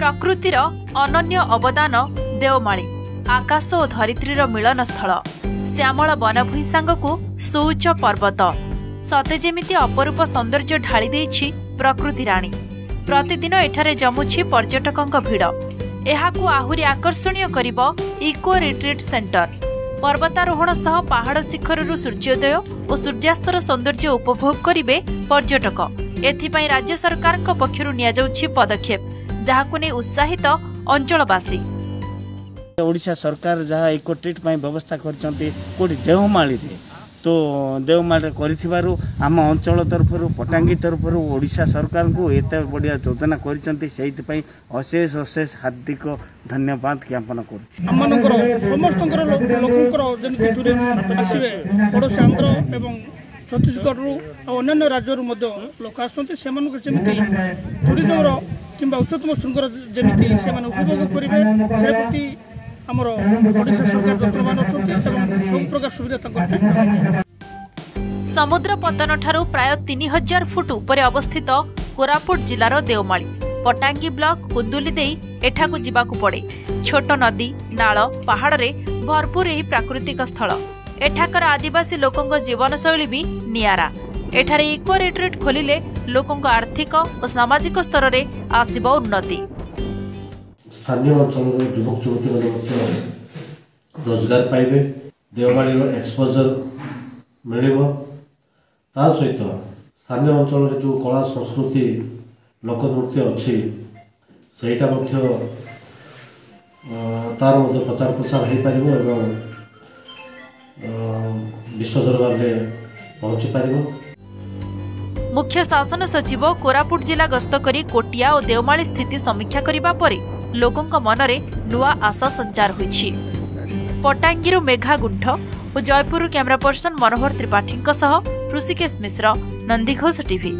ପ୍ରକୃତିର ଅନନ୍ୟ ଅବଦାନ ଦେଓମାଳି, ଆକାଶ ଓ ଧରିତ୍ରୀର ମିଳନ ସ୍ଥଳ। ଶ୍ୟାମଳ ବନଭୂଇଁ ସାଙ୍ଗକୁ ସୁଉଚ୍ଚ ପର୍ବତ ସତେ ଯେମିତି ଅପରୂପ ସୌନ୍ଦର୍ଯ୍ୟ ଢାଳି ଦେଇଛି ପ୍ରକୃତି ରାଣୀ। ପ୍ରତିଦିନ ଏଠାରେ ଜମୁଛି ପର୍ଯ୍ୟଟକଙ୍କ ଭିଡ଼। ଏହାକୁ ଆହୁରି ଆକର୍ଷଣୀୟ କରିବ ଇକୋ ରିଟ୍ରିଟ୍ ସେଣ୍ଟର। ପର୍ବତାରୋହଣ ସହ ପାହାଡ଼ ଶିଖରରୁ ସୂର୍ଯ୍ୟୋଦୟ ଓ ସୂର୍ଯ୍ୟାସ୍ତର ସୌନ୍ଦର୍ଯ୍ୟ ଉପଭୋଗ କରିବେ ପର୍ଯ୍ୟଟକ। ଏଥିପାଇଁ ରାଜ୍ୟ ସରକାରଙ୍କ ପକ୍ଷରୁ ନିଆଯାଉଛି ପଦକ୍ଷେପ, ଯାହାକୁ ନେଇ ଉତ୍ସାହିତ ଅଞ୍ଚଳବାସୀ। ଓଡ଼ିଶା ସରକାର ଯାହା ଇକୋ ଟ୍ରିଟ୍ ପାଇଁ ବ୍ୟବସ୍ଥା କରିଛନ୍ତି କେଉଁଠି ଦେଓମାଳିରେ, ତ ଦେଓମାଳିରେ କରିଥିବାରୁ ଆମ ଅଞ୍ଚଳ ତରଫରୁ, ପଟାଙ୍ଗୀ ତରଫରୁ ଓଡ଼ିଶା ସରକାରଙ୍କୁ ଏତେ ବଢ଼ିଆ ଯୋଜନା କରିଛନ୍ତି, ସେଇଥିପାଇଁ ଅଶେଷ ଅଶେଷ ହାର୍ଦ୍ଦିକ ଧନ୍ୟବାଦ ଜ୍ଞାପନ କରୁଛି। ଆମମାନଙ୍କର ସମସ୍ତଙ୍କର ଲୋକଙ୍କର ଯେମିତି ଟୁରିଷ୍ଟ ଆସିବେ, ପଡ଼ୋଶୀ ଆନ୍ଧ୍ର ଏବଂ ଛତିଶଗଡ଼ରୁ ଆଉ ଅନ୍ୟାନ୍ୟ ରାଜ୍ୟରୁ ମଧ୍ୟ ଲୋକ ଆସନ୍ତି, ସେମାନଙ୍କୁ ଯେମିତି ଟୁରିଜମର କିମ୍ବା ଉଚ୍ଚତମ ଶୃଙ୍ଗର ଯେମିତି ସେମାନେ ଉପଭୋଗ କରିବେ, ସେ ପ୍ରତି ଆମର ଓଡ଼ିଶା ସରକାର ଯତ୍ନବାନ ଅଛନ୍ତି ଏବଂ ସବୁ ପ୍ରକାର ସୁବିଧା ତାଙ୍କ ପାଇଁ। ସମୁଦ୍ର ପତନଠାରୁ ପ୍ରାୟ 3000 ଫୁଟ ଉପରେ ଅବସ୍ଥିତ କୋରାପୁଟ ଜିଲ୍ଲାର ଦେଓମାଳି। ପଟାଙ୍ଗୀ ବ୍ଲକ କୁନ୍ଦୁଲି ଦେଇ ଏଠାକୁ ଯିବାକୁ ପଡ଼େ। ଛୋଟ ନଦୀ, ନାଳ, ପାହାଡ଼ରେ ଭରପୁର ଏହି ପ୍ରାକୃତିକ ସ୍ଥଳ। ଏଠାକାର ଆଦିବାସୀ ଲୋକଙ୍କ ଜୀବନଶୈଳୀ ବି ନିଆରା। ଏଠାରେ ଇକୋ ରିଟ୍ରିଟ୍ ଖୋଲିଲେ ଲୋକଙ୍କ ଆର୍ଥିକ ଓ ସାମାଜିକ ସ୍ତରରେ ଆସିବ ଉନ୍ନତି। ସ୍ଥାନୀୟ ଅଞ୍ଚଳର ଯୁବକ ଯୁବତୀମାନେ ମଧ୍ୟ ରୋଜଗାର ପାଇବେ, ଦେଓମାଳିର ଏକ୍ସପୋଜର ମିଳିବ। ତା ସହିତ ସ୍ଥାନୀୟ ଅଞ୍ଚଳରେ ଯେଉଁ କଳା ସଂସ୍କୃତି, ଲୋକନୃତ୍ୟ ଅଛି, ସେଇଟା ମଧ୍ୟ ତାର ମଧ୍ୟ ପ୍ରଚାର ପ୍ରସାର ହୋଇପାରିବ ଏବଂ ବିଶ୍ୱ ଦରବାରରେ ପହଞ୍ଚି ପାରିବ। ମୁଖ୍ୟ ଶାସନ ସଚିବ କୋରାପୁଟ ଜିଲ୍ଲା ଗସ୍ତ କରି କୋଟିଆ ଓ ଦେଓମାଳି ସ୍ଥିତି ସମୀକ୍ଷା କରିବା ପରେ ଲୋକଙ୍କ ମନରେ ନୂଆ ଆଶା ସଞ୍ଚାର ହୋଇଛି। ପଟାଙ୍ଗୀରୁ ମେଘା ଗୁଣ୍ଠ ଓ ଜୟପୁରରୁ କ୍ୟାମେରା ପର୍ସନ ମନୋହର ତ୍ରିପାଠୀଙ୍କ ସହ ଋଷିକେଶ ମିଶ୍ର, ନନ୍ଦିଘୋଷ ଟିଭି।